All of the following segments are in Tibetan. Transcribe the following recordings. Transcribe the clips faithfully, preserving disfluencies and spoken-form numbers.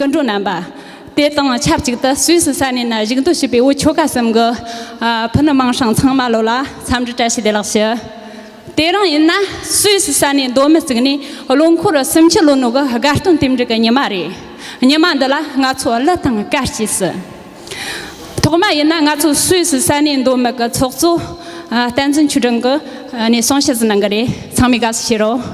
སྐུ་མགྲོན་རྣམ་པ། དེ་དང་ཆབས་ཅིག་ཏུ་སུད་སི་ས་གནས་ན་བཞུགས་འདོད་བྱེད་པའི་བོད་ཆོལ་ཁ་གསུམ་གྱི་ཨ་ཕུ་ནུ་མིང་སྲིང་ཚང་མ་ལོ་ལ་འཚམས་འདྲི་བཀྲ་ཤིས་བདེ་ལེགས་ཞུ། དེ་རིང་ཡིན་ན་སུད་སི་ས་གནས་མདོ་སྨད་བཙུགས་ནས་ལོ་འཁོར་སུམ་ཅུ་ལོན་ནོ་གི་དགའ་སྟོན་རྟེན་འབྲེལ་གྱི་ཉི་མ་རེད། ཉི་མ་འདི་ལ་ང་ཚོ་གླུ་དང་གར་སྐྱེས་སུ། ཐོག་མ་ཡིན་ན་ང་ཚོ་སུད་སི་ས་གནས་མདོ་སྨད་ཀྱི་ཚོགས་གཙོ་ཨ་བསྟན་འཛིན་ཆོས་སྒྲོན་གྱིས་ཨ་ནས་གསུང་བཤད་ཟིག་གནང་གི་རེད། ཚང་མས་དགའ་བསུ་ཞུ་རོགས།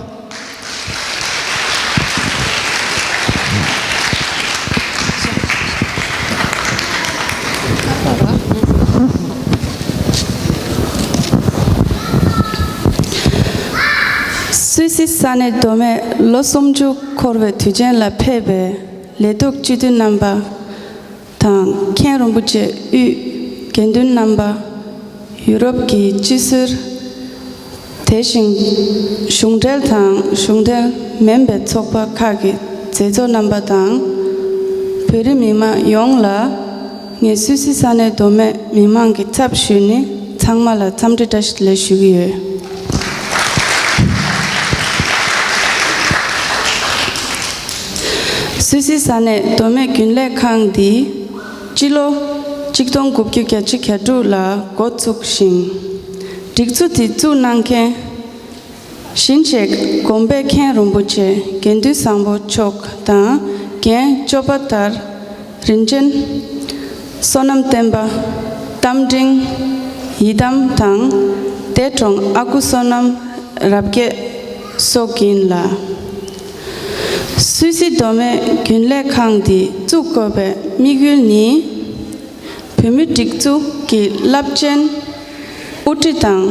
སུད་སི་ས་གནས་མདོ་སྨད་ལོ་སུམ་ཅུ་འཁོར་བའི་དུས་ཆེན་ལ་ཕེབས་པའི་ལས་སྡོད་སྤྱི་འཐུས་རྣམ་པ་དང་མཁན་རིན་པོ་ཆེ་དབུས་དགེ་འདུན་རྣམ་པ། ཡུ་རོབ་ཀྱི་སྤྱི་ཟུར། དེ་བཞིན་གཞུང་འབྲེལ་དང་གཞུང་འབྲེལ་མིན་པའི་ཚོགས་པ་ཁག་གི་མཛད་གཙོ་རྣམ་པ་དང་། བོད་རིགས་མི་མང་ཡོངས་ལ་ངས་སུད་སི་ས་གནས་མདོ་སྨད་མི་མང་གི་ཚབ་ཞུས་ནས་ཚང་མ་ལ་འཚམས་འདྲི་བཀྲ་ཤིས་བདེ་ལེགས་ཞུ་གི་ཡོད། སུད་སི་ས་གནས་མདོ་སྨད་རྒྱུན་ལས་ཁང་འདི་སྤྱི་ལོ་ཆིག་སྟོང་དགུ་བརྒྱ་གྱ་གཅིག་གྱ་དྲུག་ལ་འགོ་བཙུགས་ཤིང་། སྒྲིག་འཛུགས་འདི་བཙུགས་གནང་མཁན་ཞིན་ཅེག་དགོན་པའི་མཁན་རིན་པོ་ཆེ་དགེ་འདུན་བཟང་པོ་མཆོག་དང་རྒན་ཅོ་པ་ཐར་རིན་ཆེན། བསོད་ནམས་བསྟན་པ། རྟ་མགྲིན་ཡི་དམ་དང་འདས་གྲོངས་ཨ་ཁུ་བསོད་ནམས་རབ་རྒྱས་སོགས་ཡིན་ལ། སུད་སི་མདོ་སྨད་རྒྱུན་ལས་ཁང་འདི་བཙུགས་དགོས་པའི་དམིགས་ཡུལ་ནི། བོད་མིའི་སྒྲིག་འཛུགས་ཀྱི་རླབས་ཆེན་དབུ་ཁྲིད་དང་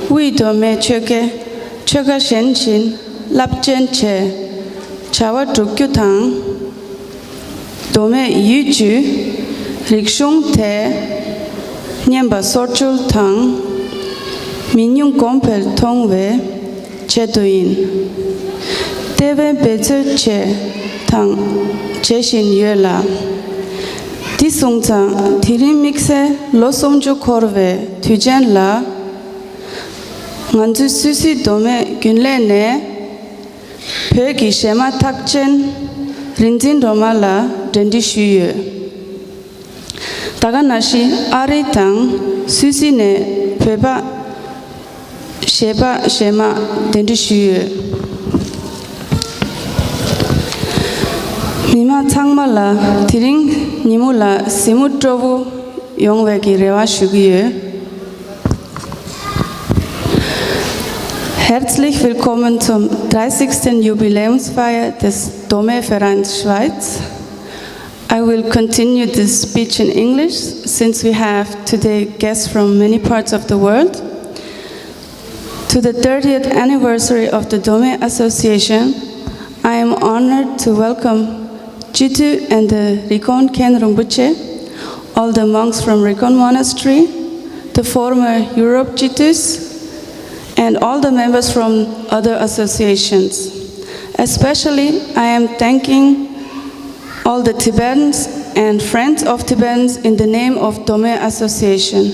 དབུས་མདོ་སྨད་ཆོལ་ཁའི་ཆོལ་ཁ་གཞན་བཞིན་རླབས་ཆེན་བྱས་བྱ་བ་བསྒྲུབ་རྒྱུ་དང་། མདོ་སྨད་ཡུལ་གྱི་རིག་གཞུང་དེ་སྙན་པ་སོར་ཆུད་དང་མི་ཉུང་གོང་འཕེལ་གཏོང་བའི་ཆེད་དུ་ཡིན། ལྟེ་བའི་འབད་རྩོལ་བྱས་དང་བྱེད་བཞིན་ཡོད་ལ། འདི་སོང་ཙང་དེ་རིང་དམིགས་བསལ་ལོ་སུམ་ཅུ་འཁོར་བའི་དུས་ཆེན་ལ། ང་ཚོའི་སུད་སི་མདོ་སྨད་རྒྱུན་ལས་ནས་བོད་ཀྱི་གཞས་མ་རྟགས་ཅན་རིག་འཛིན་སྒྲོལ་མ་ལགས་གདན་འདྲེན་ཞུས་ཡོད། ད་ག་ནང་བཞིན་ཨ་རི་དང་སུད་སི་ནས་བོད་པ་གཞས་པ་གཞས་མ་གདན་འདྲེན་ཞུས་ཡོད། མི་མང་ཚང་མ་ལ་དེ་རིང་ཉིན་མོ་ལ་གཟིགས་མོ་སྤྲོ་བོ་ཡོང་བའི་གི་རེ་བ་ཞུ་གི་ཡོད། Herzlich willkommen zum dreißigsten Jubiläumsfeier des Dome Vereins Schweiz. I will continue this speech in English since we have today guests from many parts of the world. To the thirtieth anniversary of the Dome Association, I am honored to welcome Chitu and the Rikon Khen Rinpoche, all the monks from Rikon Monastery, the former Europe Chitus, and all the members from other associations. Especially, I am thanking all the Tibetans and friends of Tibetans in the name of Dome Association,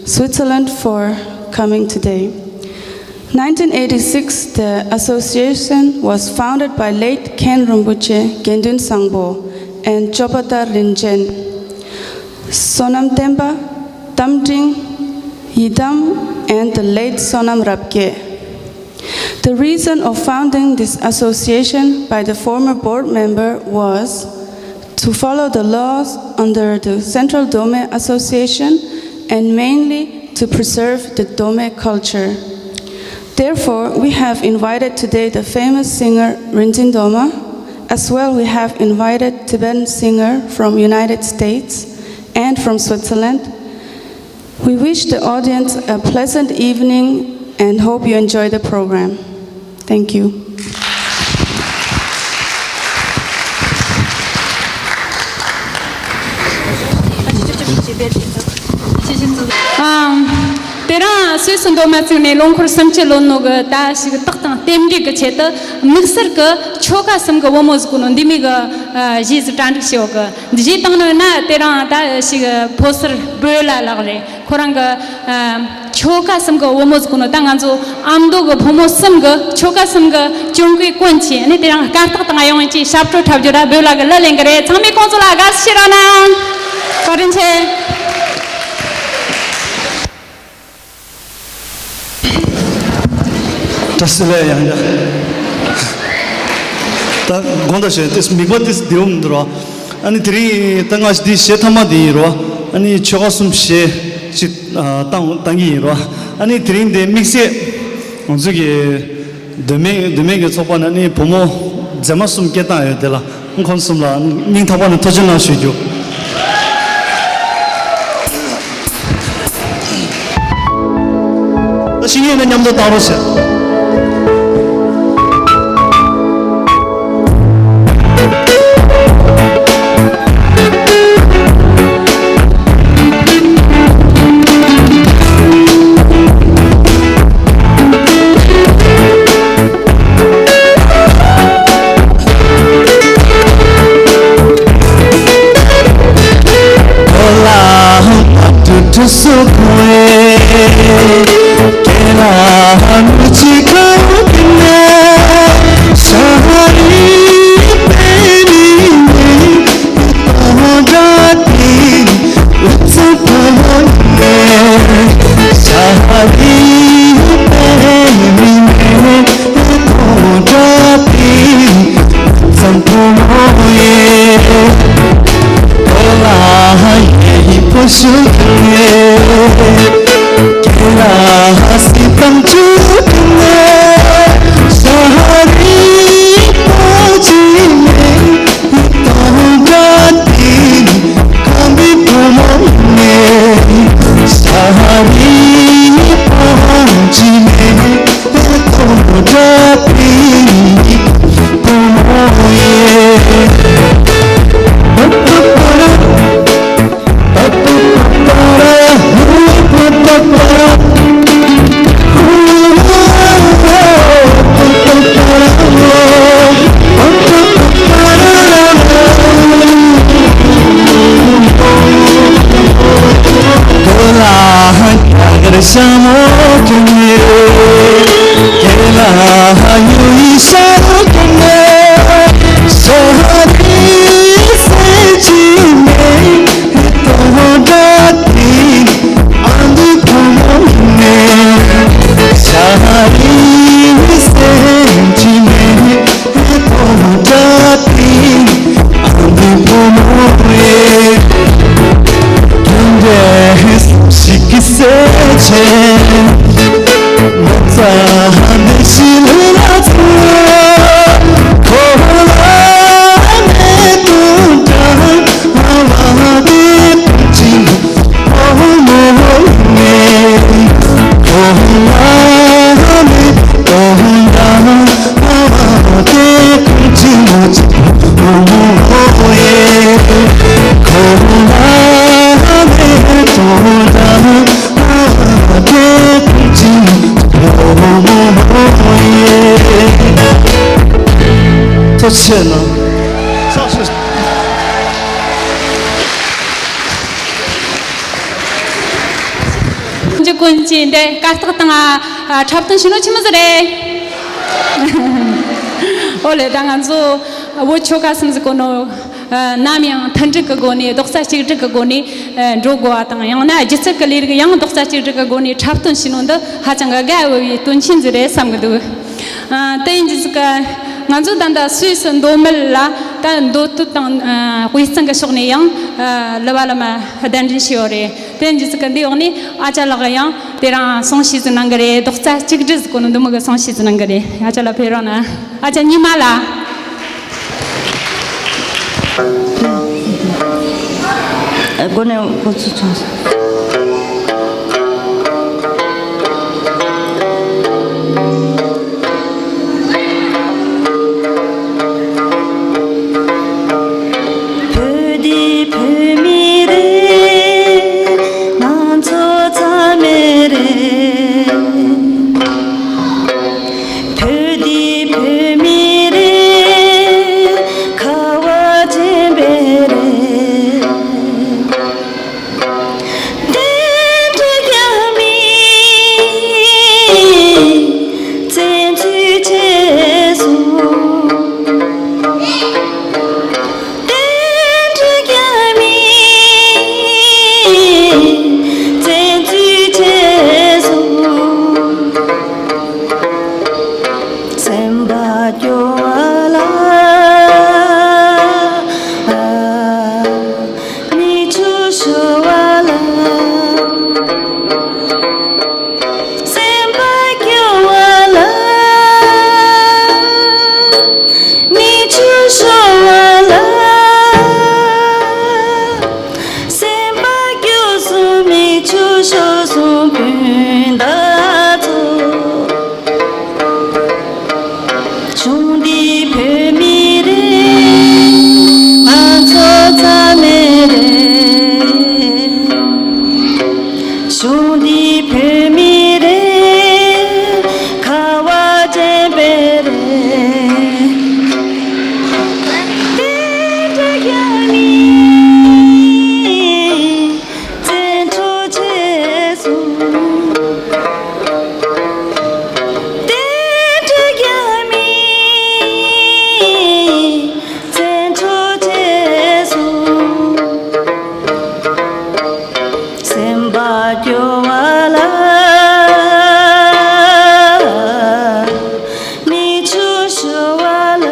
Switzerland, for coming today. Nineteen eighty-six, the association was founded by late Khen Rinpoche Gendun Sangpo and Chopatar Rinchen, Sonam Tenpa, Tamdring Yidam, and the late Sonam Rapke. The reason of founding this association by the former board member was to follow the laws under the Central Dome Association and mainly to preserve the Dome culture. Therefore, we have invited today the famous singer Rinzin Doma. As well, we have invited Tibetan singer from United States and from Switzerland. We wish the audience a pleasant evening and hope you enjoy the program. Thank you. ཨམ། དེ་རིང་སུད་སི་མདོ་སྨད་བཙུགས་ནས་ལོ་འཁོར་སུམ་ཅུ་ལོན་ནོ་གི་ད་ཞིག་རྟགས་དང་རྟེན་འབྲེལ་གྱི་ཆེད་དུ་དམིགས་བསལ་གྱི་ཆོལ་ཁ་གསུམ་གྱི་བུ་མོ་ཟིག་གོ་ནོ་འདི་མོ་གི་ཨ་གཞས་ཟིག་གྲ་སྒྲིག་བྱས་ཡོད་གི། འདི་གཞས་བཏང་ནོ་ན་དེ་རིང་ད་ཞིག་ཕོ་གསར་བོད་ལ་ལག་རེད། ཁོ་རང་གི་ཨ་ཆོལ་ཁ་གསུམ་གི་བུ་མོ་ཟིག་གོ་ནོ། ད་ང་ཚོ་ཨ་མདོ་གི་བུ་མོ་གསུམ་གི་ཆོལ་ཁ་གསུམ་གི་གྱོན་གོས་གོན་ཆེ་ནི་དེ་རིང་སྐར་རྟགས་དང་ཡོང་ཡིན་ཅེས་ཞབས་བྲོ་འཁྲབ་རྒྱུ་ར་བོད་ལ་གི་ལ་ལེན་གི་རེད། ཚང་མས་ཁོང་ཚོ་ལ་དགའ་བསུ་ཞུ་རོགས་གནང་། བཀའ་དྲིན་ཆེ། བཀྲ་ཤིས་བདེ་ལེགས། ཡང་བསྐྱར། ད་དགོངས་དག་ཞུ། དེ་མིག་པ་དེ་བདེ་བོ་མི་འདུག་རོ། ཨ་ནི་དེ་རིང་ད་ང་འདི་གཞས་མཐའ་མ་དེ་ཡིན་རོ། ཨ་ནི་ཆོལ་ཁ་གསུམ་གཞས་ཅིག་ཨ་བཏང་བཏང་གི་ཡིན་རོ། ཨ་ནི་དེ་རིང་དེ་དམིགས་བསལ་ང་ཚོ་གི་མདོ་སྨད་མདོ་སྨད་ཀྱི་ཚོགས་པ་ནང་ནས་བུ་མོ་མཛེས་མ་གསུམ་སྐད་བཏང་ཡོད་དེ་ལ། ཁོང་གསུམ་ལ་སྙིང་ཐག་པ་ནས་ཐུགས་རྗེ་གནང་ཞུ་རྒྱུ། ད་ཤེས་ཀྱི་ཡོད་ན་མཉམ་དུ་བཏང་རོགས་བྱེད། ཐུགས་རྗེ་ཆེ་གནང་། ཀུན་གྱིས་ཀུན་གྱིས་འདི་སྐར་རྟགས་དང་ཨ་འཁྲབ་སྟོན་བྱེད་ནོ་ཆི་མོ་ཟིག་རེད། ཨོ་ལེ། ད་ང་ཚོ་བོད་ཆོལ་ཁ་གསུམ་ཟིག་གོ་ནོ་ཨ་ནམ་ཡང་མཐུན་སྒྲིལ་གྱི་སྒོ་ནས། རྡོག་རྩ་གཅིག་སྒྲིལ་གྱི་སྒོ་ནས་ཨ་འགྲོ་དགོས་པ་དང་། ཡང་ན་སྒྱུ་རྩལ་གྱི་ལས་རིགས་ཡང་རྡོག་རྩ་གཅིག་སྒྲིལ་གྱི་སྒོ་ནས་འཁྲབ་སྟོན་བྱེད་ནོ་འདི་ཧ་ཅང་གི་དགའ་འོས་པའི་དོན་ཆེན་ཟིག་རེད་བསམ་གི་འདུག་ཨ་དེ་ཡིན་རྒྱུ་ཟིག་ག་ང་ཚོ་ད་ལྟ་སུད་སི་མདོ་སྨད་ལ་ད་མདོ་སྟོད་དང་ཨ་དཔེ་རྩོམ་གྱི་ཕྱོགས་ནས་ཡང་ཨ་གླུ་བ་ལ་མ་གདན་འདྲེན་བྱས་ཡོད་རེད། དེ་ཡིན་རྒྱུ་ཟིག་ག་འདི་འོག་ནས་ཨ་ཅག་ལགས་ཡང་དེ་རིང་གསུང་བཤད་ཟིག་གནང་གི་རེད། རྡོག་རྩ་གཅིག་སྒྲིལ་ཟིག་གོ་ནོ་འདི་མོ་གི་གསུང་བཤད་ཟིག་གནང་གི་རེད། ཨ་ཅག་ལགས་ཕེབས་རོགས་གནང་། ཨ་ཅག་ཉི་མ་ལགས། སྒོ་ནས་ཁོ་ཚོ་ཚོང་ས། བོད་འདི་བོད་མི་རེད། ང་ཚོ་ཚང་མའི་རེད། བོད་འདི་བོད་མི་རེད། ཁ་བ་ཅན་པའི་རེད། ཆུ་ཤོར་བ་ལ། སེམས་པ་སྐྱོ་སོང་མིག་ཆུ་ཤོར་སོང་སྤུན་ཟླ་ཚོ། གཞུང་འདི་བོད་མི་རེད། ང་ཚོ་ཚང་མའི་རེད། གཞུང་འདི་བོད་མི་རེད། ཁ་བ་ཅན་པའི་རེད། དེ་འདྲ་རྒྱ་མི་བཙན་འཕྲོག་བྱས་སོང་། དེ་འདྲ་རྒྱ་མི་བཙན་འཕྲོག་བྱས་སོང་། སེམས་པ་སྐྱོ་བ་ལ། མིག་ཆུ་ཤོར་བ་ལ།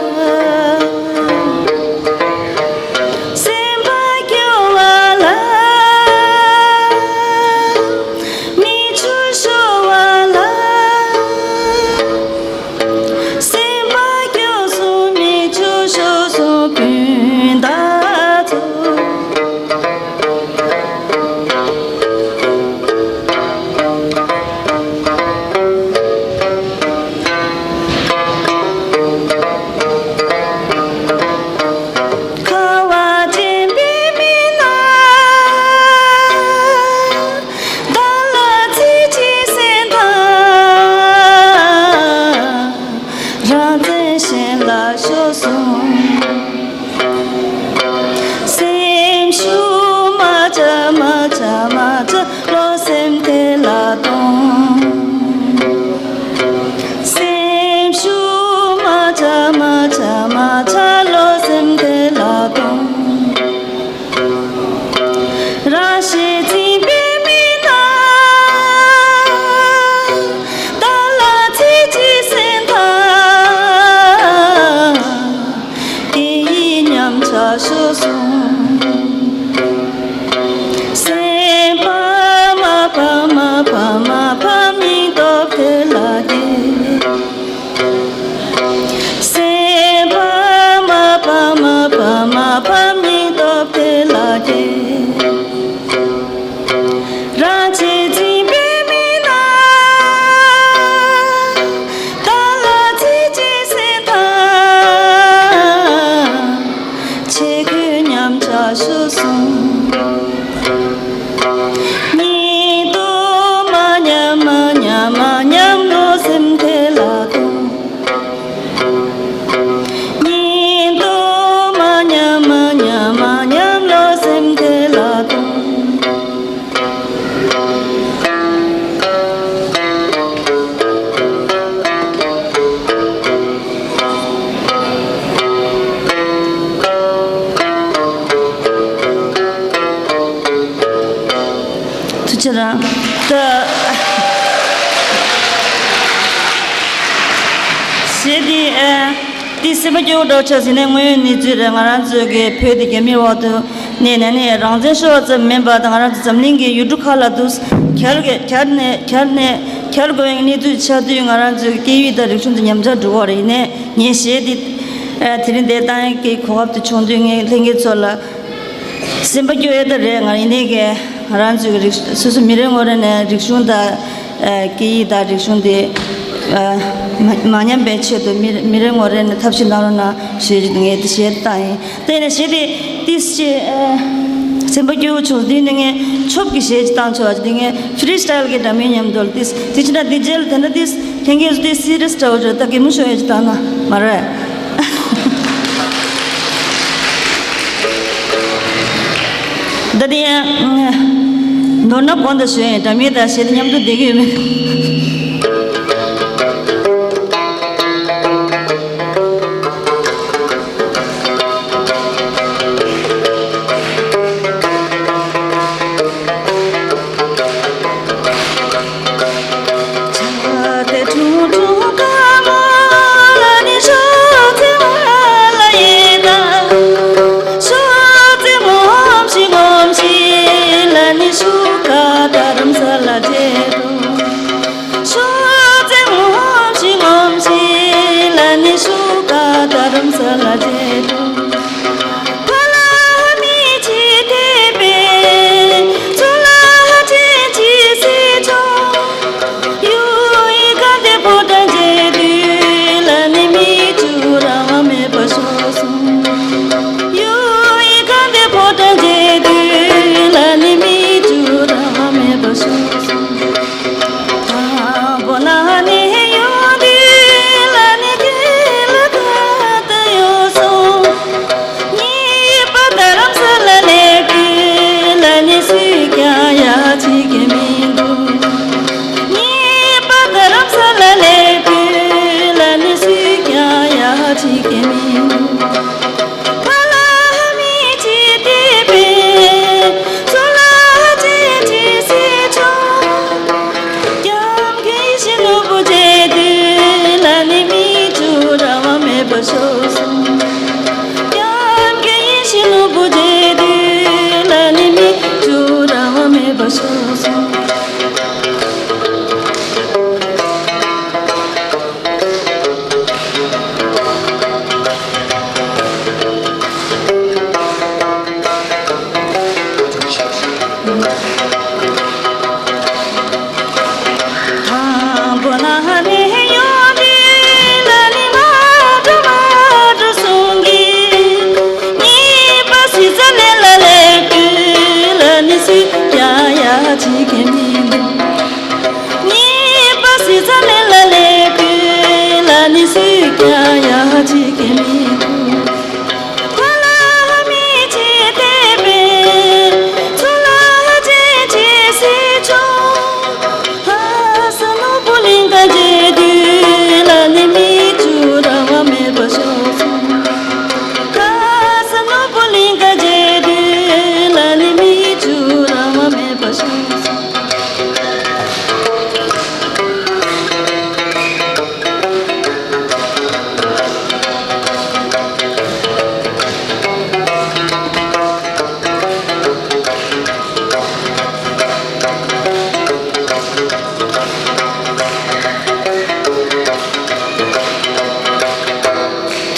སེམས་པ་སྐྱོ་བ་ལ། མིག་ཆུ་ཤོར་བ་ལ། སེམས་པ་སྐྱོ་སོང་མིག་ཆུ་ཤོར་སོང་སྤུན་ཟླ་ཚོ། ཁ་བ་ཅན་པའི་མི་སྣ། བདག་ལ་ཚིག་གཅིག་གསན་དང་། རང་བཙན་གཞན་ལ་ཤོར་སོང་། སེམས་ཤུགས་མ་ཆག་མ་ཆག་མ་ཆག་བློ་སེམས་དེ་ལ་གཏོང་། སེམས་ཤུགས་མ་ཆག་མ་ཆག་མ་ཆག་བློ་སེམས་དེ་ལ་གཏོང་། རང་གཞན་འཛིན་པའི་མི་སྣ། བདག་ལ་ཚིག་གཅིག་གསན་དང་། སྐད་ཡིག་ཉམས་ཆག་ཤོར་སོང་། སེམས་པ་མ་ཕམ་མ་ཕམ་མ་ཕམ་སྙིང་སྟོབས་དེ་ལ་སྐྱེས། སེམས་པ་མ་ཕམ་མ་ཕམ་མ་ཕམ་སྙིང་སྟོབས་དེ་ལ་སྐྱེས། རང་གཅེས་འཛིན་པའི་མི་སྣ། བདག་ལ་ཚིག་གཅིག་གསན་དང་། ཆས་གོས་ཉམས་ཆག་ཤོར་སོང་། སྙིང་སྟོབས་མ་ཉམས་མ་ཉམས་མ་ཉམས་བློ་སེམས་དེ་ལ་གཏོང་། སྙིང་སྟོབས་མ་ཉམས་མ་ཉམས་མ་ཉམས་བློ་སེམས་དེ་ལ་གཏོང་། ཐུགས་རྗེ་ཆེ། ད་གཞས་འདི་ཨ། འདི་སེམས་པ་སྐྱོ་བོ་འདྲ་ཆགས་ཟིན་ནས་དངོས་ཡོད་གནས་ཚུལ་རེད། ང་རང་ཚོའི་གི་བོད་དེ་རྒྱ་མིའི་འོག་ཏུ་གནས་ནས་ནས་རང་བཙན་ཤོར་བ་ཙམ་མིན་པར་ད་ང་རང་ཚོ་འཛམ་གླིང་གི་ཡུལ་གྲུ་ཁག་ལ་དུ་གྱར་གྱར་ནས་གྱར་ནས་གྱར་དགོས་པའི་གནས་ཚུལ་ཆགས་དུས་ང་རང་ཚོའི་སྐད་ཡིག་དང་རིག་གཞུང་དུ་ཉམས་ཆག་འགྲོ་བ་རེད། ཡིན་ནས་ངས་གཞས་འདི་ཨ་དེ་རིང་འདིར་བཏང་ཡས་ཀྱི་གོ་སྐབས་དེ་བྱུང་དུས་ངས་ལྷན་རྒྱས་ཚོ་ལ། སེམས་པ་སྐྱོ་ཡས་ད་རེད། ང་ཡིན་ནའི་གི་ང་རང་ཚོའི་རིག་སོ་སོ་མི་རེ་ངོ་རེ་ནས་རིག་གཞུང་དང་ཨ་སྐད་ཡིག་དང་རིག་གཞུང་དེ་ཨ་མ་མ་ཉམས་པའི་ཆེད་དུ་མི་མི་རེ་ངོ་རེ་ནས་ཐབས་ཤེས་གནང་རོགས་གནང་ཞེས་ངས་དེ་གཞས་བཏང་ཡིན། དེ་ནས་གཞས་དེ་ཏིས་ཅེ་ཨ་སེམས་པ་སྐྱོ་བོ་བྱུང་། དེ་ནས་ངས་ཆོབ་ཀྱི་གཞས་ཅིག་བཏང་ཆོག་དེ་ངས་ཕི་རི་སི་ཊལ་གྱི་འདྲ་མིན་མཉམ་དུ་ཏིས་དེ་ཕྱིན་ན་དེ་རྗེས་ལ་དེ་འདྲ་ཏིས་ལྷན་རྒྱས་ཚོ་དེ་སི་རི་ཡས་འདྲ་བོ་རེད། ད་གད་མོ་ཤོར་ཡས་ཅིག་བཏང་ན་མ་རེད། ད་དེ་ཡང་མདོར་ན་གོང་དུ་ཞུས་ཡང་འདྲ་མིན་དང་གཞས་དེ་མཉམ་དུ་བསྡད་ཀྱི་ཡོད་མེད།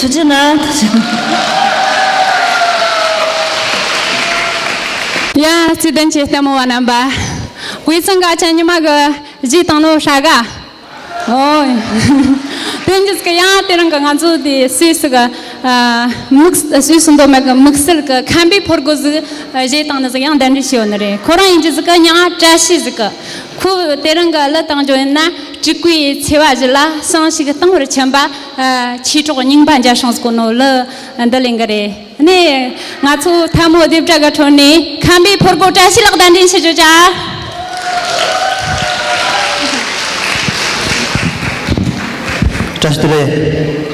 ཐུགས་རྗེ་གནང་། ཐུགས་རྗེ་གནང་། ཡ། བརྩེ་ལྡན་གྱི་ལྟད་མོ་བ་རྣམ་པ། དབུས་གཙང་གི་ཨ་ཅག་ཉི་མ་གི་གཞས་བཏང་ནོ་ཧྲ་ག། ཨོ། དེ་འདྲ་ཟིག་ཡང་དེ་རིང་གི་ང་ཚོ་དེ་སུད་སི་གི་ཨ་དམིགས་སུད་སི་མདོ་སྨད་གི་དམིགས་བསལ་གི་ཁམས་པའི་ཕོ་རྒོད་ཟིག་གཞས་བཏང་ནི་ཟིག་ཡང་གདན་འདྲེན་བྱས་ཡོད་ནི་རེད། ཁོ་རང་ཡིན་རྒྱུ་ཟིག་གི་མྱིང་ང་བཀྲ་ཤིས་ཟིག་གི། ཁོ་དེ་རིང་གི་གླུ་བཏང་རྒྱུ་ཡིན་ན། དྲུག་པའི་ཚེས་པ་བཞི་ལ་བསང་ཞིག་བཏང་བར་ཕྱིན་པ། ཨ་མཆེད་གྲོགས་རྙིང་པ་མཇལ་བྱུང་ཟེར་གོ་ནོ་གླུ་འདི་ལེན་གི་རེད། ནས་ང་ཚོ་ཐལ་མོ་རྡེབ་སྒྲ་གི་ཁྲོད་ནས་ཁམས་པའི་ཕོ་རྒོད་བཀྲ་ཤིས་ལགས་གདན་འདྲེན་ཞུ་རྒྱུ་བྱ། བཀྲ་ཤིས་བདེ་ལེགས།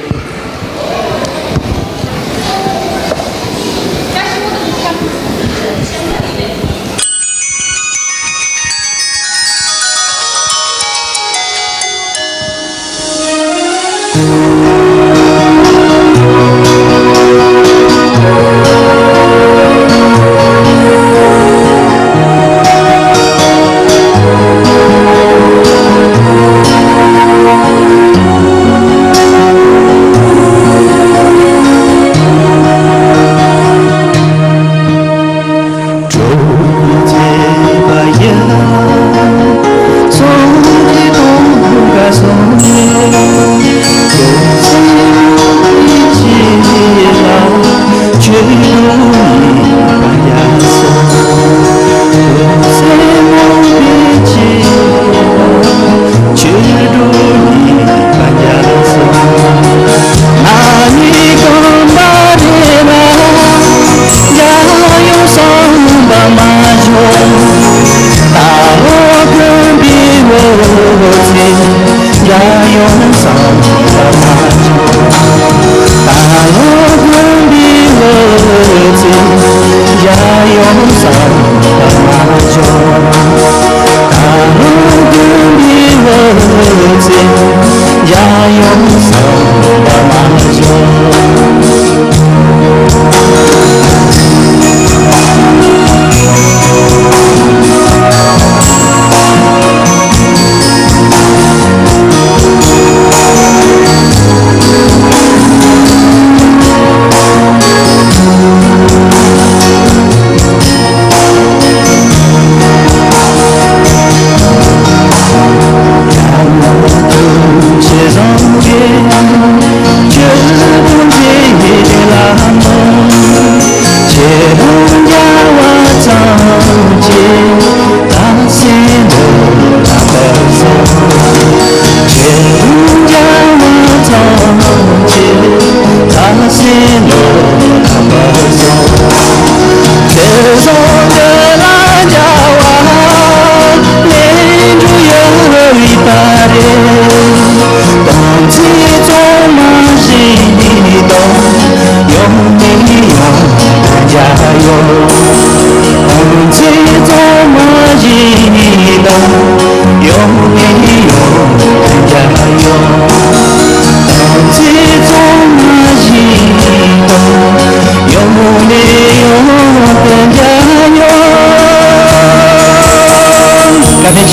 བཀའ་དྲིན་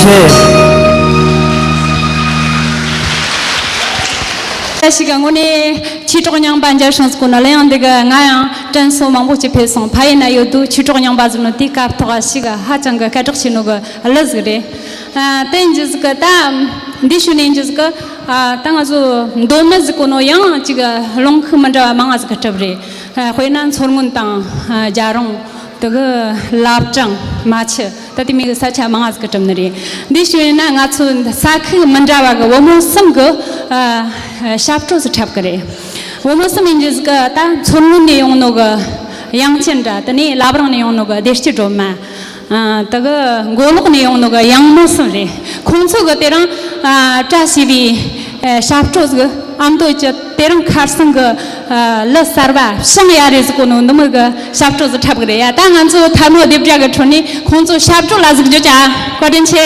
ཆེ། བཀྲ་ཤིས་ཀྱི་ངོས་ནས་ཆོས་གྲོགས་རྙིང་པ་མཇལ་བྱུང་ཟིག་གོ་ན་ལ་ཡང་འདི་ག་ང་ཡང་དྲན་གསོ་མང་པོ་ཅིག་ཕེབས་སོང་། ཕ་ཡུལ་ན་ཡོད་དུས་ཆོས་གྲོགས་རྙིང་པ་ཟིག་ནི་དེའི་སྐབས་ཐོག་ཞིག་ཧ་ཅང་གི་སྐད་གྲགས་ཆེ་ནོ་གི་གླུ་ཟིག་རེད། ཨ། དེ་ཡིན་རྒྱུ་ཟིག་གི་ད་འདི་ཞུ་ནས་ཡིན་རྒྱུ་ཟིག་གི་ཨ། ད་ང་ཚོ་མདོ་སྨད་ཟིག་གོ་ནོ་ཡང་ཅིག་ལུང་ཁུག་མི་འདྲ་བ་མང་ང་ཟིག་གི་གྲུབ་རེད། ཨ། དཔེར་ན་མཚོ་སྔོན་དང་། ཨ། རྒྱ་རོང་། དེ་གི་བླ་བྲང་། རྨ་ཆུ། ད་དེ་མོ་གི་ས་ཆ་མང་ང་ཟིག་གི་གྲུབ་ནི་རེད། འདི་ཞུ་ཡིན་ན་ང་ཚོ་ས་ཁུག་མི་འདྲ་བ་གི་བུ་མོ་གསུམ་གི། ཨ། ཞབས་བྲོ་ཟིག་འཁྲབ་གི་རེད། བུ་མོ་གསུམ་ཡིན་རྒྱུ་ཟིག་གི་ད་མཚོ་སྔོན་ནས་ཡོང་ནོ་གི་དབྱངས་ཅན་སྒྲ། དེ་ནས་བླ་བྲང་ནས་ཡོང་ནོ་གི་བདེ་སྐྱིད་སྒྲོལ་མ། ཨ། དེ་གི་མགོ་ལོག་ནས་ཡོང་ནོ་གི་གཡང་མོ་གསུམ་རེད། ཁོང་ཚོ་གི་དེ་རིང་། ཨ། བཀྲ་ཤིས་པའི། ཨ། ཞབས་བྲོ་ཟིག་ཨ་མདོ་གི་དེ་རིང་ཁ་སང་གི། ཨ། གླུ་གསར་བ་བྱིངས་ཡ་རེ་ཟིག་གོ་ནོ་འདི་མོ་གི་ཞབས་བྲོ་ཟིག་འཁྲབ་གི་རེད་ཡ། ད་ང་ཚོ་ཐལ་མོ་རྡེབ་སྒྲ་གི་ཁྲོད་ནས་ཁོང་ཚོ་ཞབས་བྲོ་ལ་ཟིག་བརྗོད་ཅིག་བཀའ་དྲིན་ཆེ།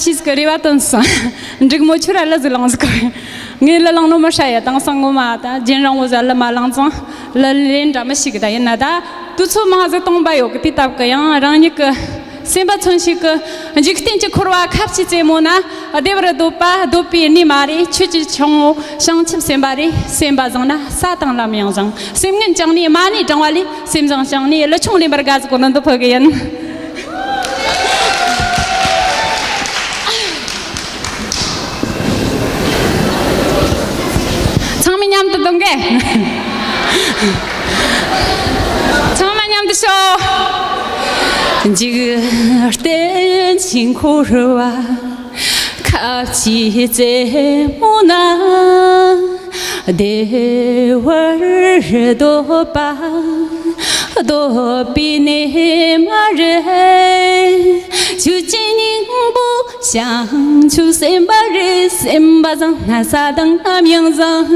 ཅིས་ཀྱི་རེ་བ་བཏོན་སོང་། འབྲུག་མོ་ཁྱོད་ར་གླུ་ཟིག་བླངས་ཟིག་གོ། ངས་གླུ་བླངས་ནོ་མི་ཧྲ་ཡ། དེང་སང་ངོ་མ་ད་རྒྱུན་རིང་བོ་ཟིག་གླུ་མ་བླངས་ཙང་གླུ་ལེན་འདྲ་མི་ཤེས་གི། ད་ཡིན་ན་ད་དུས་ཚོད་མང་ཟིག་གཏོང་པ་ཡོད་གི། དེ་སྟབས་གི་ཡང་རང་ཉིད་གི་སེམས་པ་མཚོན་བྱེད་གི། འཇིག་རྟེན་གྱི་འཁོར་བ་ཁ་ཕྱེ་རྩེ་མོ་ན། བདེ་བར་སྡོད་པ་སྡོད་པའི་གནས་མ་རེད། ཆོས་ཀྱི་ཆུ་བོ་བྱང་ཆུབ་སེམས་དཔའ་རེད། སེམས་པ་བཟང་ན་ས་དང་ལམ་ཡང་བཟང་། སེམས་ངན་བཅངས་ནས་མ་ཎི་བགྲང་བ་ལས། སེམས་བཟང་བཅངས་ནས་གླུ་ཆུང་ལེན་པར་དགའ་ཟིག་གོ་ནོ་འདི་ཕུལ་གི་ཡིན། ཚང་མ་མཉམ་དུ་ཤོག་འཇིག་རྟེན་ཕྱིར་འཁོར་བ། ཁ་ཕྱིར་རྩེ་མོ་ན། བདེ་བར་འདོད་པ། འདོད་པའི་གནས་མ་རེད། ཆོས་ཀྱི་སྙིང་པོ་བྱང་ཆུབ་སེམས་དཔའ་རེད། སེམས་པ་བཟང་ན་ས་དང་ལམ་ཡང་བཟང་།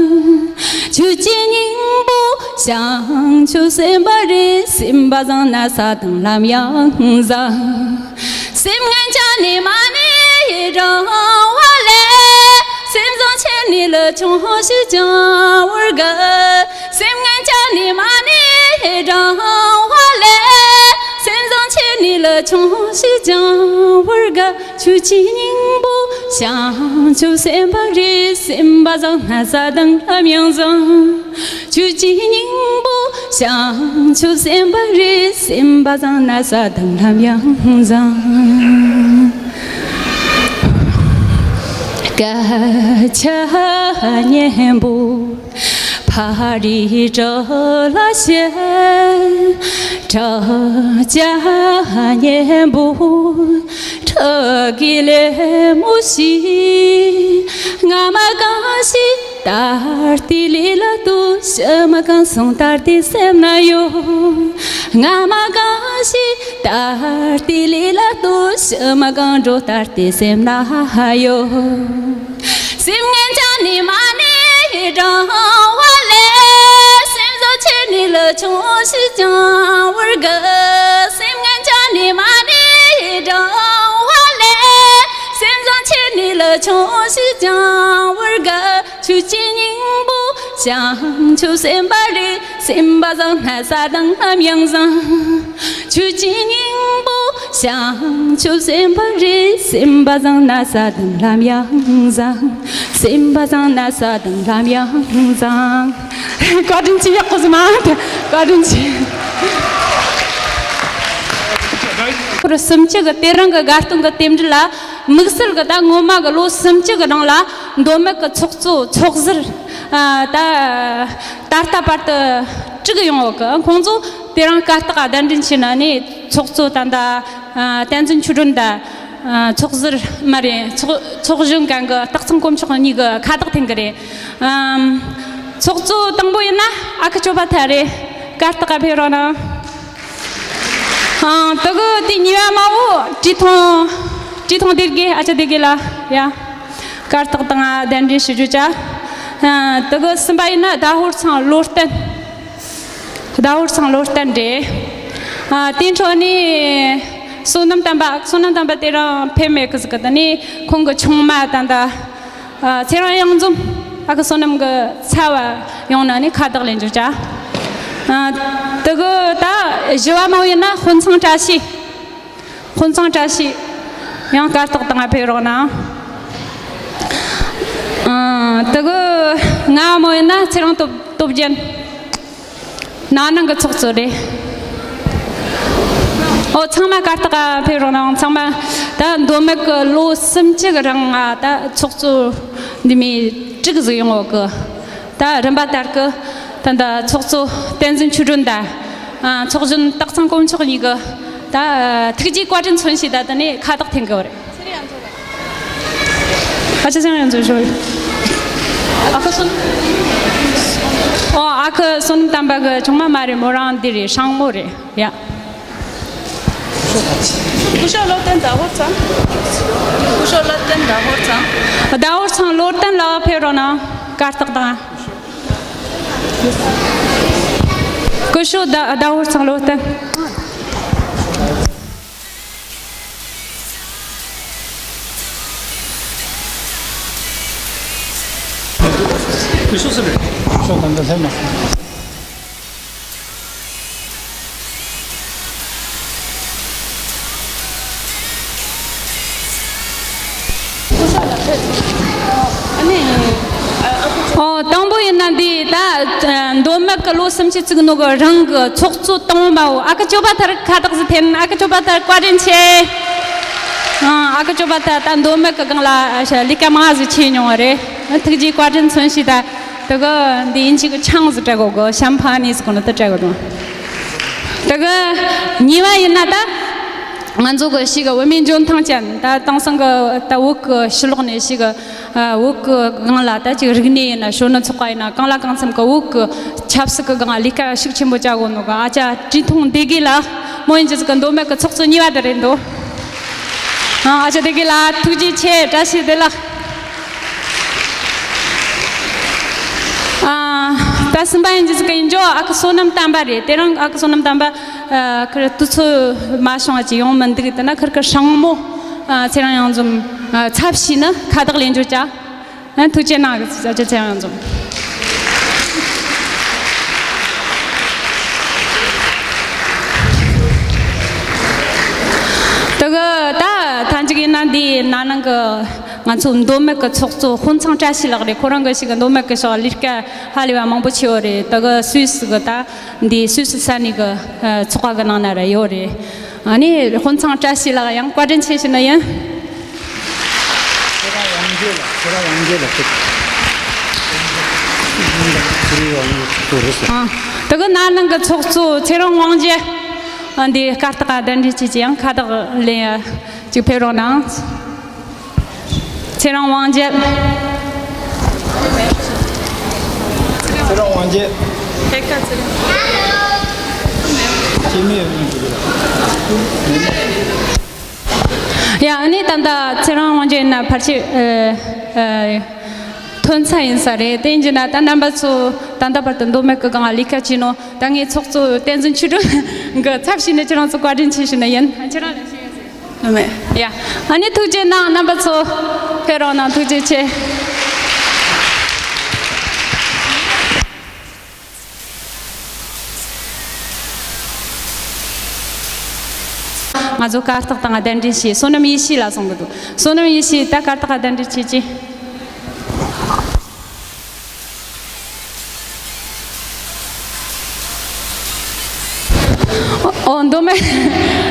ཆོས་ཀྱི་སྙིང་པོ་བྱང་ཆུབ་སེམས་དཔའ་རེད། སེམས་པ་བཟང་ན་ས་དང་ལམ་ཡང་བཟང་། སེམས་ངན་བྱ་ནི་མ་ནི་རང་བ་ལས། སེམས་བཟང་བྱས་ནི་ལས་ཆུང་ཞིག་ཀྱང་བར་དགའ། སེམས་ངན་བྱ་ནི་མ་ནི་རང་བ་ལས། སེམས་བཟང་བྱས་ནི་ལས་ཆུང་ཞིག་ཀྱང་བར་དགའ། ཆོས་ཀྱི་སྙིང་པོ་བྱང་ཆུབ་སེམས་དཔའ་རེད། སེམས་པ་བཟང་ན་ས་དང་ལམ་ཡང་བཟང་། ཆོས་ཀྱི་སྙིང་པོ་བྱང་ཆུབ་སེམས་དཔའ་རེད། སེམས་པ་བཟང་ན་ས་དང་ལམ་ཡང་བཟང་། སྐད་ཆ་སྙན་པོ་ཕ་རི་བྲག་ལ་བཤད། བྲག་ཅ་སྙན་པོ་ཁྲག་གི་ལད་མོ་ཞིག་ང་མ་གང་ཞིག་ད་ལྟའི་ལས་ལ་ལྟོས། ཕྱི་མ་གང་སོང་ད་ལྟའི་སེམས་ན་ཡོད། ང་མ་གང་ཞིག་ད་ལྟའི་ལས་ལ་ལྟོས། ཕྱི་མ་གང་འགྲོ་ད་ལྟའི་སེམས་ན་ཡོད། སེམས་ངན་བྱ་ནི་མ་ནི་རང་བ་ལས། སེམས་བཟང་བྱས་ནི་ལས་ཆུང་ཞིག་ཀྱང་བར་དགའ། སེམས་ངན་བྱ་ནི་མ་ནི་རང་བ་ལས། སེམས་བཟང་བྱས་ནི་ལས་ཆུང་ཞིག་ཀྱང་བར་དགའ། ཆོས་ཀྱི་སྙིང་པོ་བྱང་ཆུབ་སེམས་དཔའ་རེད། སེམས་པ་བཟང་ན་ས་དང་ལམ་ཡང་བཟང་། ཆོས་ཀྱི་སྙིང་པོ་བྱང་ཆུབ་སེམས་དཔའ་རེད། སེམས་པ་བཟང་ན་ས་དང་ལམ་ཡང་བཟང་། སེམས་པ་བཟང་ན་ས་དང་ལམ་ཡང་བཟང་། བཀའ་དྲིན་ཆེ། ཡག་པོ་ཟིག་མ་འདུག་བཀའ་དྲིན་ཆེ། ལོ་སུམ་ཅུ་གི་དེ་རིང་གི་དགའ་སྟོན་གི་རྟེན་འབྲེལ་ལ། དམིགས་བསལ་གྱི་ད་སྔོན་མ་གི་ལོ་སུམ་ཅུ་གི་རིང་ལ་མདོ་སྨད་ཀྱི་ཚོགས་གཙོ་ཚོགས་ཟུར། ཨ། ད་ད་ལྟ་བར་དུ་དྲུག་ཡོང་བ་གི། ཁོང་ཚོ་དེ་རིང་གར་སྟེགས་གདན་འདྲེན་བྱས་ནས་ནི་ཚོགས་གཙོ་དང་། ད་ཨ་བསྟན་འཛིན་ཆོས་སྒྲོན་དང་། ཨ། ཚོགས་ཟུར་མ་རེད། ཚོགས་ཚོགས་གཞོན་གང་གི་སྟག་ཚང་དཀོན་མཆོག་གཉིས་ཀྱི་ཁ་བཏགས་འཐེན་གི་རེད། ཨམ། ཚོགས་གཙོ་དང་པོ་ཡིན་ན་ཨ་ཁུ་སྐྱོབ་པ་ཐར་རེད། གར་སྟེགས་ག་ཕེབས་རོགས་གནང་། ཨང་། དེ་གི་དེ་གཉིས་པ་མ་བོ་བཀྲས་མཐོང་། བཀྲས་མཐོང་སྡེ་དགེ། ཨ་ཅག་སྡེ་དགེ་ལགས། ཡ། གར་སྟེགས་སྟེང་ང་གདན་འདྲེན་ཞུ་རྒྱུ་བྱ། ཨ། དེ་གི་གསུམ་པ་ཡིན་ན་ཟླ་ཧོར་ཚང་བློ་བརྟན། ཟླ་ཧོར་ཚང་བློ་བརྟན་རེད། ཨ། དེའི་འཕྲོ་ནས་བསོད་ནམས་དམ་པ། བསོད་ནམས་དམ་པ་དེ་རིང་ཕེབས་མེད་གི་ཟིག་གི། དེ་ནས་ཁོང་གི་ཆུང་མ་དང་། ད། ཨ། ཚེ་རིང་གཡང་འཛོམས། ཨ་ཁུ་བསོད་ནམས་ཀྱི་ཚ་བ་ཡོང་ནས་ནི་ཁ་བཏགས་ལེན་རྒྱུ་བྱ། ཨ། དེ་གི་ད་བཞི་བ་མ་བོ་ཡིན་ན་དཔོན་ཚང་བཀྲ་ཤིས། དཔོན་ཚང་བཀྲ་ཤིས། ཡང་གར་སྟེགས་སྟེང་ང་ཕེབས་རོགས་གནང་། ཨ། དེ་གི་ལྔ་བ་མ་བོ་ཡིན་ན་ཚེ་རིང་སྟོབས་སྟོབས་རྒྱལ། ན་ནིང་གི་ཚོགས་གཙོ་རེད། ཨོ། ཚང་མ་གར་སྟེགས་ག་ཕེབས་རོགས་གནང་། ཚང་མ། ད་མདོ་སྨད་ཀྱི་ལོ་སུམ་ཅུ་གི་རིང་ང་ད་ཚོགས་གཙོ་འདི་མོ་དྲུག་ཟིག་ཡོང་བ་གི། ད་རིམ་པ་ལྟར་གི། ད་ད་ཚོགས་གཙོ་བསྟན་འཛིན་ཆོས་སྒྲོན་དང་། ཨ། ཚོགས་གཞོན་སྟག་ཚང་དཀོན་མཆོག་གཉིས་ཀྱི། ད་ཐུགས་རྗེ་བཀའ་དྲིན་མཚོན་བྱེད་ད་དེ་ནས་ཁ་བཏགས་འཐེན་གི་བ་རེད། ཨ་ཅག་ཚེ་རིང་གཡང་འཛོམས་ཞུ། ཨ་ཁུ་བསོད། ཨོ། ཨ་ཁུ་བསོད་ནམས་དམ་པ་གི་ཆུང་མ་མ་རེད། མོ་རང་འདི་རེད། སྲིང་མོ་རེད་ཡ། སྐུ་ཞབས་བློ་བརྟན་ཟླ་ཧོར་ཚང་། སྐུ་ཞབས་བློ་བརྟན་ཟླ་ཧོར་ཚང་། ཟླ་ཧོར་ཚང་བློ་བརྟན་ལགས་ཕེབས་རོགས་གནང་། གར་སྟེགས་དང་། སྐུ་ཞབས་ཟླ་ཟླ་ཧོར་ཚང་བློ་བརྟན། ཨོ། དང་པོ་ཡིན་ན་འདི་ད་མདོ་སྨད་ཀྱི་ལོ་སུམ་ཅུ་བཙུགས་ནོ་གི་རིང་གི་ཚོགས་གཙོ་དང་པོ་མ་བོ། ཨ་ཁུ་སྐྱོབ་པ་ཐར་ཁ་བཏགས་ཟིག་འཐེན། ཨ་ཁུ་སྐྱོབ་པ་ཐར་བཀའ་དྲིན་ཆེ། ཨ། ཨ་ཁུ་སྐྱོབ་པ་ཐར་ད་མདོ་སྨད་ཀྱི་སྒང་ལ་ལས་ཀ་མང་ཟིག་བྱས་མྱོང་བ་རེད། ཐུགས་རྗེ་བཀའ་དྲིན་མཚོན་བྱེད་ད། དེ་གི་འདི་ཡིན་གཅིག་གི་ཆང་ཟིག་སྤྲད་གོ་གི། ཤམ་ཕ་ནི་ཟེར་གོ་ནི་དེ་སྤྲད་གོ་དང་། དེ་གི་གཉིས་པ་ཡིན་ན་ད་ང་ཚོ་གི་ཞིག་གི་བུད་མེད་འཇོན་ཐང་ཅན། ད་དེང་སང་གི་ད་བོད་གི་ཕྱི་ལོགས་ནས་ཞིག་གི་ཨ་བོད་གི་སྒང་ལ་ད་ཅིག་རིག་གནས་ཡིན་ན། གཞོན་ནུ་ཚོགས་པ་ཡིན་ན། གང་ལ་གང་འཚམ་གི་བོད་གི་ཆབ་སྲིད་གི་སྒང་ལས་ཀ་ཤུགས་ཆེན་པོ་བྱ་གོ་ནོ་གི་ཨ་ཅག་བཀྲས་མཐོང་བདེ་དགེ་ལགས། མོ་ཡིན་གཅིག་གི་མདོ་སྨད་གི་ཚོགས་གཙོ་གཉིས་པ་དེ་རེད་འདུག། ཨ་ཨ་ཅག་བདེ་དགེ་ལགས། ཐུགས་རྗེ་ཆེ། བཀྲ་ཤིས་བདེ་ལེགས། ཨ་ད་གསུམ་པ་ཡིན་གཅིག་གི་ཡིན་འཇོ་ཨ་ཁུ་བསོད་ནམས་དམ་པ་རེད། དེ་རིང་ཨ་ཁུ་བསོད་ནམས་དམ་པ་ཨ་ཁིར་དུས་ཚོད་མ་བྱུང་བ་ཅིག་ཡོང་མི་འདུག། དེ་ན་ཁིར་གི་སྲིང་མོ་ཨ་ཚེ་རིང་གཡང་འཛོམས་ཨ་ཚབ་བྱས་ནས་ཁ་བཏགས་ལེན་འཇོ་ཅག། ཨ་ཐུགས་རྗེ་གནང་གི་ཟེར་ཅག་ཚེ་རིང་གཡང་འཛོམས། དེ་གི་ད་ཐང་ཅིག་ཡིན་ན་འདི་ན་ནང་གི་ང་ཚོ་མདོ་སྨད་གི་ཚོགས་གཙོ་ཧོན་ཚང་བཀྲ་ཤིས་ལགས་རེད། ཁོ་རང་གི་ཞིག་གི་མདོ་སྨད་གི་ཕྱོགས་ལས་ཀ་ཧ་ལས་པ་མང་པོ་བྱས་ཡོད་རེད། དེ་གི་སུད་སི་གི་ད་འདི་སུད་སི་ས་གནས་གི་ཨ་ཚོགས་པ་གི་ནང་ན་ར་ཡོད་རེད། ཨ་ནི་ཧོན་ཚང་བཀྲ་ཤིས་ལགས་ཡང་བཀའ་དྲིན་ཆེ་ཞུ་ནི་ཡིན། ཁྱེད་རང་དབང་རྒྱལ་ལ་ཁྱེད་རང་དབང་རྒྱལ་ལ་ཁྱེད་ཁྱེད་རང་དབང་རྒྱལ་ཚོགས་གཙོ་རེད་ཟེར། ཨ་དེ་གི་ན་ནང་གི་ཚོགས་གཙོ་ཚེ་རིང་དབང་རྒྱལ། ཨ་འདི་སྐར་རྟགས་གདན་འདྲེན་བྱེད་ཀྱི་ཡང་ཁ་བཏགས་ལེན་ཡ་ཅིག་ཕེབས་རོགས་གནང་། ཚེ་རིང་དབང་རྒྱལ། ཚེ་རིང་དབང་རྒྱལ། སྐྱེས་མེད་ཡོད་ནི་འདུག་ལ། ཡ་ཨ་ནི་ད་ལྟ་ཚེ་རིང་དབང་རྒྱལ་ཡིན་ན་ཕལ་ཆེར་ཨ་ཨ་ཐོན་ཚར་ཡིན་ས་རེད། དེ་ཡིན་གྱི་ན་ད་རྣམ་པ་ཚོ་ད་ལྟ་བར་དུ་མདོ་སྨད་ཀྱི་སྒང་ལས་ཀ་བྱས་ནོ། ད་ངའི་ཚོགས་གཙོ་བསྟན་འཛིན་ཆོས་སྒྲོན་གྱི་ཚབ་བྱས་ནས་ཁྱེད་རང་ཚོ་བཀའ་དྲིན་ཆེ་ཞུ་ནི་ཡིན། ཁྱེད་རང་ལ་ཞུ་ཡིན་ཟེར། མེད། ཡ། ཨ་ནི་ཐུགས་རྗེ་གནང་། རྣམ་པ་ཚོ་ཕེབས་རོགས་གནང་། ཐུགས་རྗེ་ཆེ། ང་ཚོ་སྐར་རྟགས་དང་གདན་འདྲེན་བྱས། བསོད་ནམས་ཡེ་ཤེས་ལ་སོང་གི་འདུག། བསོད་ནམས་ཡེ་ཤེས་ད་སྐར་རྟགས་གདན་འདྲེན་བྱེད་ཀྱི། ཨོ་མདོ་སྨད།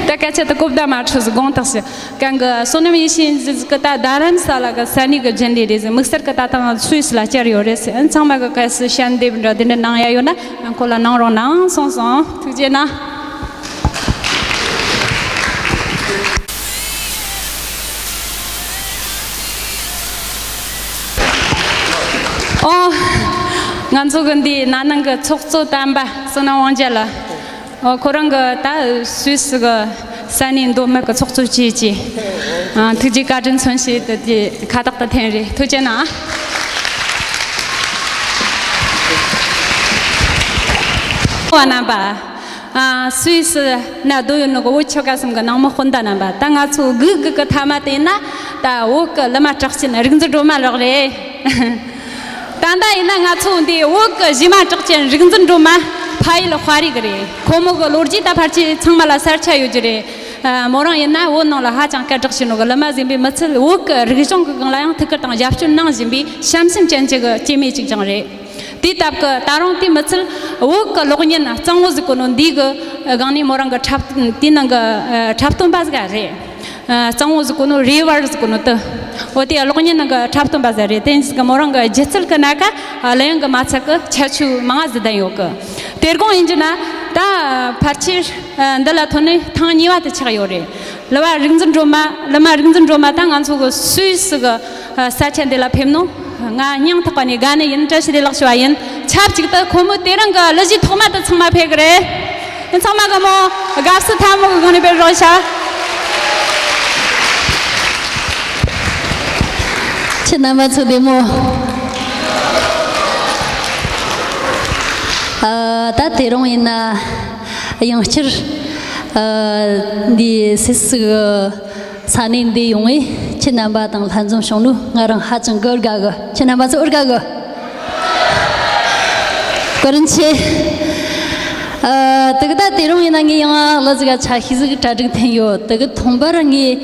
ད་སྐད་ཆ་དེ་གོ་བརྡ་མ་འཕྲོད་ཟིག་དགོངས་དག་ཞུ། གང་གི་བསོད་ནམས་ཡེ་ཤེས་ཟིག་གི་ད་རྡ་རམ་ས་ལ་གི་ས་གནས་གི་རྒྱུན་ལས་རེད་ཟེར། དམིགས་བསལ་གི་ད་ཐང་སུད་སི་ལ་བཅར་ཡོད་རེད་ཟེར། ཚང་མ་གི་གལ་སྲིད་ཞལ་འདེབས་འདྲ་དེ་འདྲ་གནང་ཡ་ཡོད་ན་ཁོ་ལ་གནང་རོགས་གནང་། སོང་སོང་། ཐུགས་རྗེ་གནང་། ཨོ། ང་ཚོ་གི་འདི་ན་ནང་གི་ཚོགས་གཙོ་དམ་པ་བསོད་ནམས་དབང་རྒྱལ་ལགས། ཨོ། ཁོ་རང་གི་ད་སུད་སི་གི་ས་གནས་མདོ་སྨད་གི་ཚོགས་གཙོ་བཅས་ཀྱི་ཨ་ཐུགས་རྗེ་བཀའ་དྲིན་མཚོན་བྱེད་དུ་དེ་ཁ་བཏགས་དུ་འཐེན་རེད། ཐུགས་རྗེ་གནང་། བ་རྣམ་པ། ཨ་སུད་སི་ན་སྡོད་ཡོད་ནོ་གི་བོད་ཆོལ་ཁ་གསུམ་གི་ནང་མི་སྤུན་ཟླ་རྣམ་པ། ད་ང་ཚོ་སྒུག་སྒུག་གི་མཐའ་མ་དེ་ན་ད་བོད་གི་ལི་མ་གྲགས་ཅན་རིག་འཛིན་སྒྲོལ་མ་ལགས་རེད། ད་ལྟ་ཡིན་ན་ང་ཚོ་འདི་བོད་གི་གཞས་མ་གྲགས་ཅན་རིག་འཛིན་སྒྲོལ་མ་ཕ་ཡུལ་དཔའ་རིས་གི་རེད། ཁོ་མོ་གི་ལོ་རྒྱུས་ད་ཕལ་ཆེར་ཚང་མ་ལ་གསལ་ཆ་ཡོད་རྒྱུ་རེད། ཨ་མོ་རང་ཡིན་ན་བོད་ནང་ལ་ཧ་ཅང་སྐད་གྲགས་ཆེ་ནོ་གི་ལི་མ་ཟིན་པའི་མི་ཚད་བོད་གི་རིག་གཞུང་གི་སྒང་ལ་ཡང་ཐུགས་ཁུར་དང་ཞབས་ཞུ་གནང་བཞིན་པའི་བྱམས་སེམས་ཅན་གྱི་གི་སྐྱེ་དམན་ཅིག་ཀྱང་རེད། དེའི་སྟབས་ཀྱིས་ད་རུང་དེ་མི་ཚད་བོད་ཀྱི་གློག་བརྙན་གཙང་བོ་ཟེར་གོ་ནོ་འདི་གི་སྒང་ནས་མོ་རང་གི་འཁྲབ་དེའི་ནང་གི་འཁྲབ་སྟོན་པ་ཟིག་རེད། གཙང་བོ་ཟེར་གོ་ནོ་རེ་བར་ཟེར་གོ་ནོ་དེ། འོ་དེ་གློག་བརྙན་ནང་གི་འཁྲབ་སྟོན་པ་ཟིག་རེད། དེ་ཡིན་ཟེར་གི་མོ་རང་གི་སྒྱུ་རྩལ་གི་སྣ་ཁ་གླུ་དབྱངས་གི་མ་ཚད་གི་ཁྱད་ཆོས་མང་ང་ཟིག་ལྡན་ཡོད་གི། དེ་དགོང་ཡིན་རྒྱུ་ན་ད་ཕལ་ཆེར་འདི་ལ་ཐོན་ནས་ཐེངས་གཉིས་པ་དེ་ཆགས་ཡོད་རེད། ལི་མ་རིག་འཛིན་སྒྲོལ་མ། ལི་མ་རིག་འཛིན་སྒྲོལ་མ་ད་ང་ཚོ་གི་སུད་སི་གི་ས་ཆ་འདི་ལ་ཕེབས་ནོ། ང་སྙིང་ཐག་པ་ནས་དགའ་ནི་ཡིན། བཀྲ་ཤིས་བདེ་ལེགས་ཞུ་བ་ཡིན། ཆབས་ཅིག་ཏུ་ཁོ་མོ་དེ་རིང་གི་གླུ་གཞས་ཐོག་མ་དེ་ཚང་མ་ཕེབས་གི་རེད། ཡིན་ཚང་མ་གི་མོ་དགའ་བསུ་ཐལ་མོ་གི་སྒང་ནས་ཕེབས་རོགས་ཞུ། ཁྱེད་རྣམ་པ་ཚོ་བདེ་མོ། ཨ་ད་དེ་རིང་ཡིན་ན་ཡང་བསྐྱར་ཨ་འདི་སུད་སི་གི་ས་གནས་འདི་ཡོང་བས་ཁྱེད་རྣམ་པ་དང་ལྷན་འཛོམས་བྱུང་ནོ་ང་རང་ཧ་ཅང་གི་འུར་དགའ་གི། ཁྱེད་རྣམ་པ་ཚོ་འུར་དགའ་གི། བཀའ་དྲིན་ཆེ། ཨ་དེ་གི་ད་དེ་རིང་ཡིན་ན་ངས་ཡང་གླུ་ཟིག་ག་ཆ་ཤས་ཟིག་གྲ་སྒྲིག་འཐེན་ཡོད། དེ་གི་ཐོག་མར་ངས་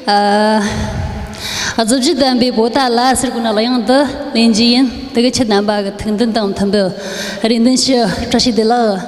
ཨ་རྫུ་བཞི་ལྡན་པའི་པོ་ཏ་ལ་ཟེར་གོ་ནོ་གླུ་དབྱངས་འདི་ལེན་རྒྱུ་ཡིན། དེ་གི་ཁྱེད་རྣམ་པ་གི་ཐུགས་འདུན་དང་མཐུན་པའི་རེ་འདུན་ཞུ། བཀྲ་ཤིས་བདེ་ལེགས།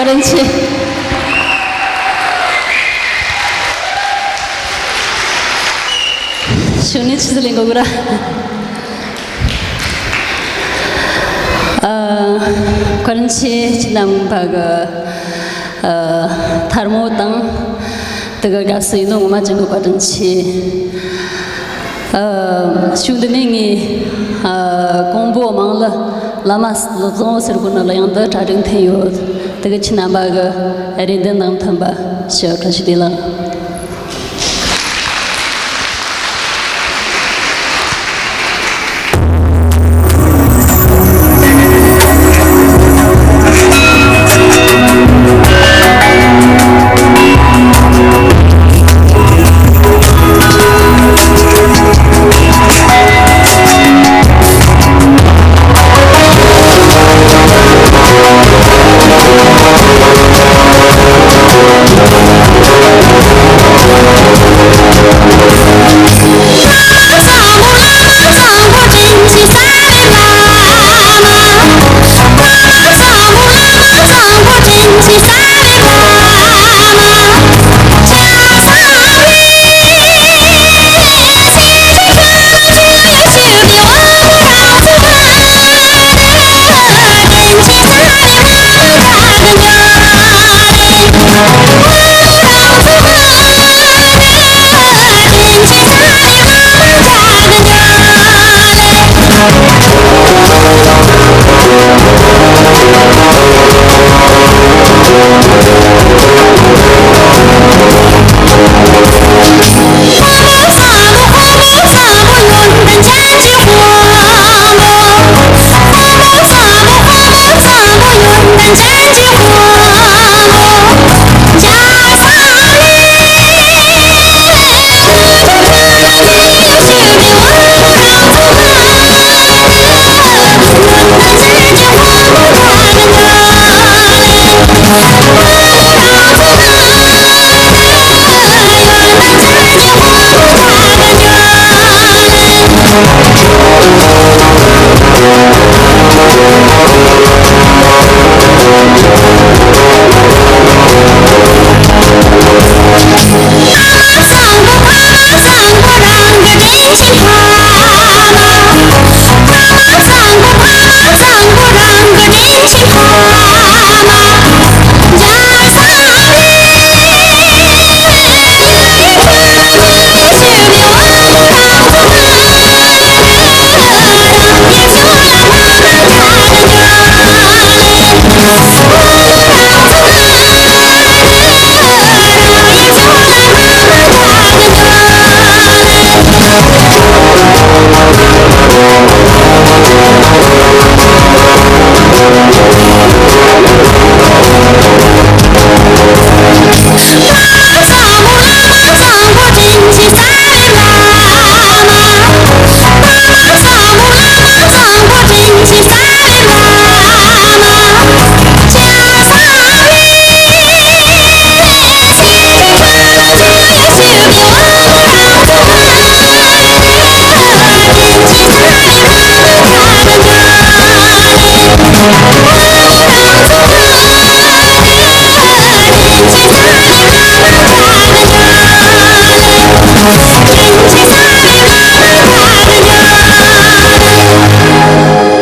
བཀའ་དྲིན་ཆེ། ཞུ་ནི་ཆི་ཟི་ལིང་གོ་གུ་ར། ཨ། བཀའ་དྲིན་ཆེ། ཁྱེད་རྣམ་པ་གི་ཨ། ཐལ་མོ་དང་དེ་ག་དགའ་བསུ་ཡིན་ནོ་ངོ་མ་ཅན་གི་བཀའ་དྲིན་ཆེ། ཨ། ཞུ་འདི་ནས་ངས་ཨ། ཀོང་པོ་དམངས་གླུ་བླ་མ་བཟང་བོ་ཟེར་གོ་ནོ་གླུ་དབྱངས་འདི་གྲ་སྒྲིག་འཐེན་ཡོད། དེ་ག་ཁྱེད་རྣམ་པ་གི་རེ་འདུན་དང་མཐུན་པ་ཞུ། བཀྲ་ཤིས་བདེ་ལེགས།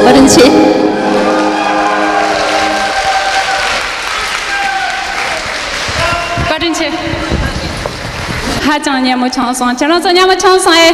བཀའ་དྲིན་ཆེ། བཀའ་དྲིན་ཆེ། ཧ་ཅང་སྙན་མོ་བྱུང་སོང་། ཁྱེད་རང་ཚོ་སྙན་མོ་བྱུང་སོང་ཨེ།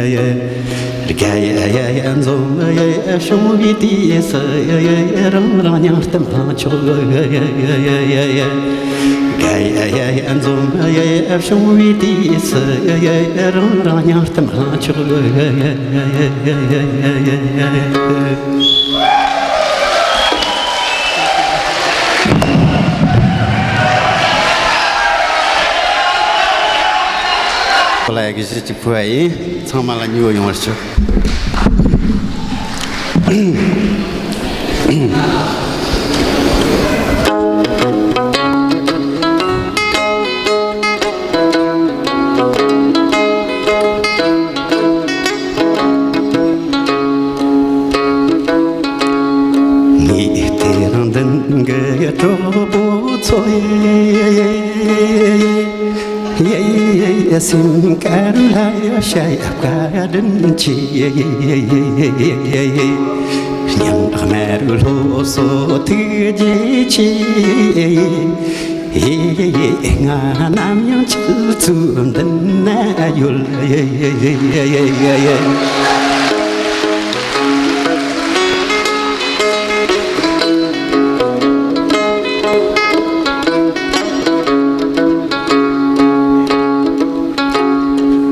དགའ་ཡ་ཡ་འཛོམས་ཡ་བྱུང་བའི་དུས་སུ་ཡ་ཡ་ཡ་རང་རང་སྙིང་གཏམ་བླང་ཆོག་ཡ་ཡ་ཡ་ཡ་ཡ། དགའ་ཡ་ཡ་ཡ་འཛོམས་ཡ་ཡ་བྱུང་བའི་དུས་སུ་ཡ་ཡ་ཡ་རང་རང་སྙིང་གཏམ་བླང་ཆོག་ཡ་ཡ་ཡ་ཡ་ཡ། ཁོ་ལ་ཡ་གི་གཞི་གཅིག་ཕུལ་བ་ཡིན། ཚང་མ་ལ་མྱུར་ཡོང་བར་ཤོག། ངས་དེ་རིང་མདུན་གྱི་གྲོགས་པོ་ཚོ་ཡེ་ཡེ་ཡེ་ཡེ་ཡེ་ཡེ་ཡེ་ཡེ་སེམས་དཀར་ལ་ཡ་ཤ་ཡ་བཀའ་དྲིན་ཆེ་ཡེ་ཡེ་ཡེ་ཡེ་ཡེ་ཡེ་ཡེ། སྙིང་དམར་སློབ་གསོ་ཐུགས་རྗེ་ཆེ་ཡེ་ཡེ་ཡེ་ཡེ། ང་ནམ་ཡང་ཁྱེད་ཚོའི་མདུན་ན་ཡོད་ཡེ་ཡེ་ཡེ་ཡེ་ཡེ་ཡེ།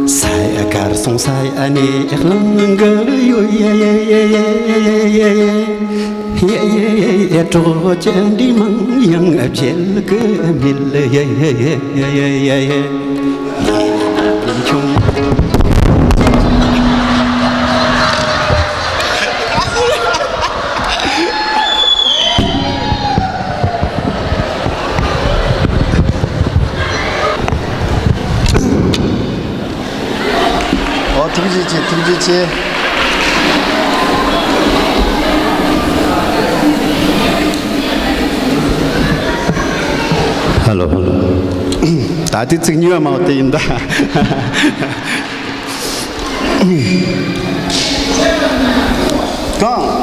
ས་ཡ་གར་སོང་ས་ཡ་ནས་གླིང་གི་ཡོད་ཡེ་ཡེ་ཡེ་ཡེ། གྲོགས་ཀྱི་འདྲིས་མང་ཡང་བརྗེད་གི་མེད་ཡེ་ཡེ་ཡེ་ཡེ། ཆུང་། ཨོ། ཐུགས་རྗེ་ཆེ། ཐུགས་རྗེ་ཆེ། ཧ་ལོ། ཧ་ལོ། ད་ལྟའི་ཚིག་གཉིས་པ་མ་བོ་དེ་ཡིན་ད། གང་།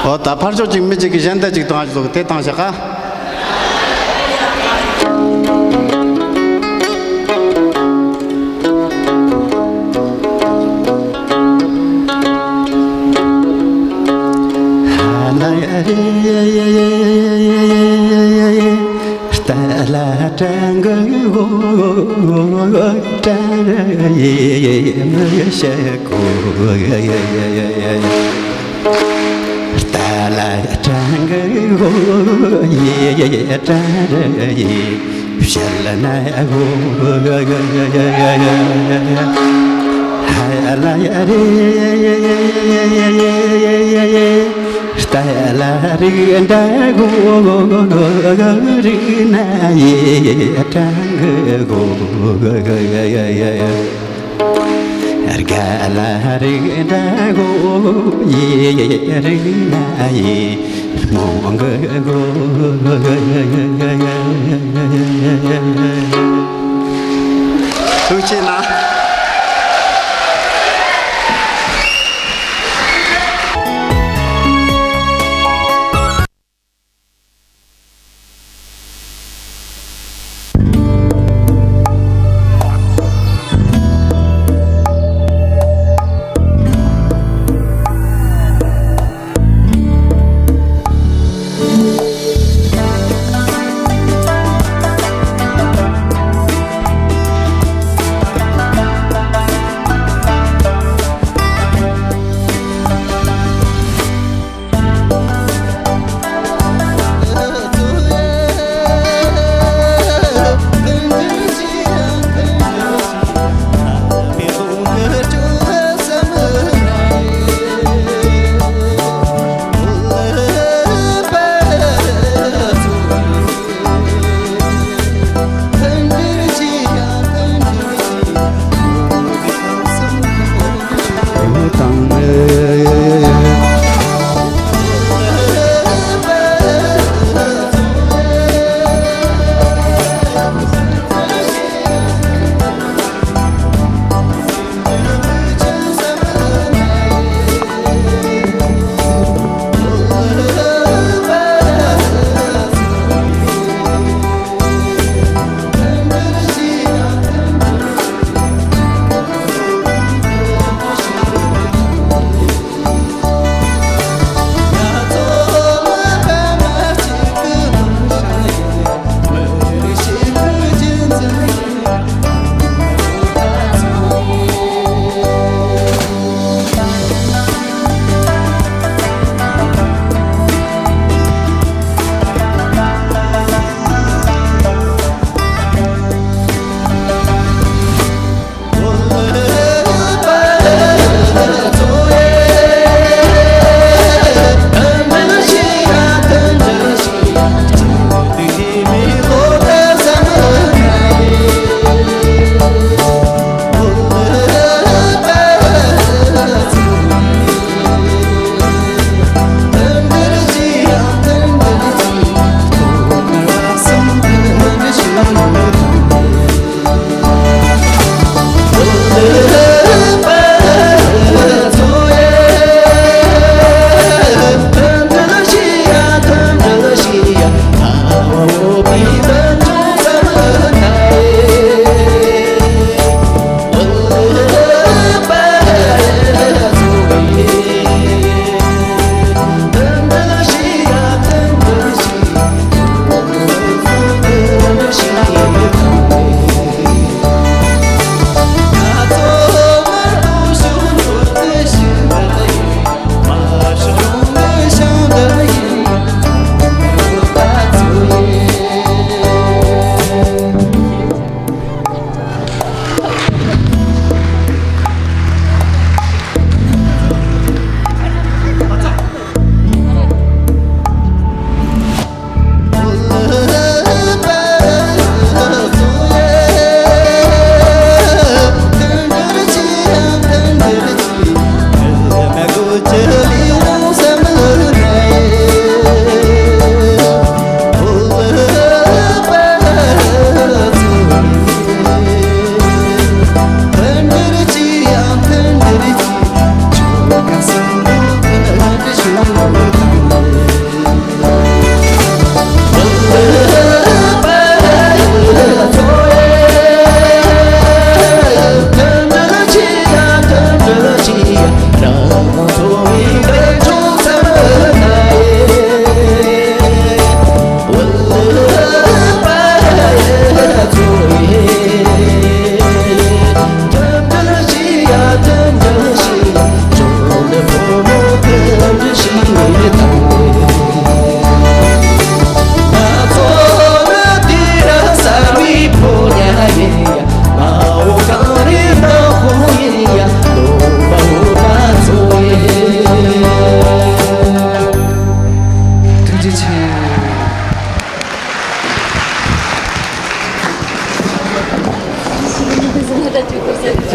ཨོ་ད་ཕར་ཕྱོགས་ཅིག་མི་གཅིག་གིས་གཞན་དག་ཅིག་བཏང་ཞིག་དེ་བཏང་བཞག་ག། ཐུགས་རྗེ་གནང་།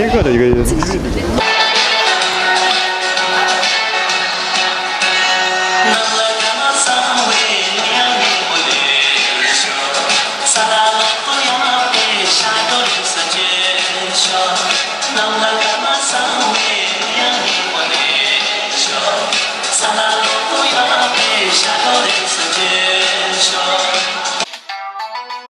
ཁྱེད་ཀ་ད་ཡི་གེ།